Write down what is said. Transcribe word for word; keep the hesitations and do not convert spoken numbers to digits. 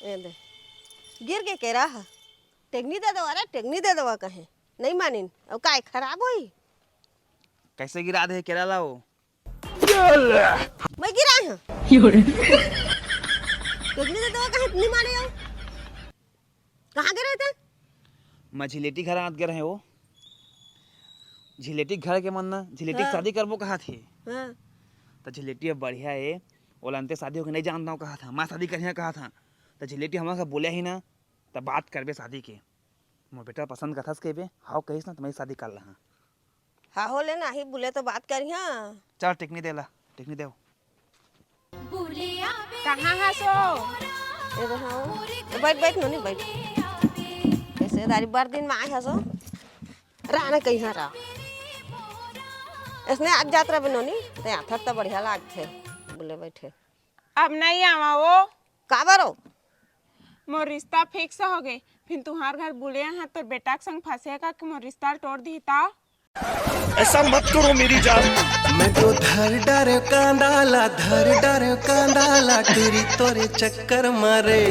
ए दे, गिर गे केरा ह। टेकनी दे दो, अरे टेकनी दे दो कहे, नहीं मानिन। अउ काय खराब होई? कैसे गिरा दे केरा ला वो? मैं गिरा हूँ। टेकनी दे दो कहे, नहीं माने हो। कहाँ गिरे थे? मैं झिलेटी घर आत गे रहे हो। झिलेटी घर के मन ना, झिलेटी के हाँ। शादी करबो कहा थे। हाँ। तो झिलेटी अब बढ़िया है, ओला अंते शादी होके नहीं जानता हूँ कहा था, मैं शादी करिया कहा था। तो झिलेटी हमारे साथ बोले ही ना, तो बात करबे शादी के। मोर बेटा पसंद करथस कहिबे, हाव कहिस ना, तो मैं शादी कर लहा। हाँ हो ले ना, ही बोले तो बात करिया। चल टिकनी दे ला, टिकनी देव। कहाँ हस ओ? ए दे, हाँ। ए, बैठ, बैठ, नोनी, बैठ। कैसे दारी बार दिन में आए हस ओ? रहा ना कहीं हाँ रहा। इसने आज जात रहे नोनी, ते आथर तो बढ़िया लागथे। बोले बैठे। अब नहीं आवा ओ। काबर ओ? मोर रिश्ता फिक्स हो गए, फिर तुहार घर बोले हाँ तोर बेटा के संग फंसे का कि मोर रिश्ता तोड़ दी ता। ऐसा मत करो मेरी जान। मैं तो धर डर कांदा ला, धर डर कांदा ला, टूरी तोरे चक्कर मारे।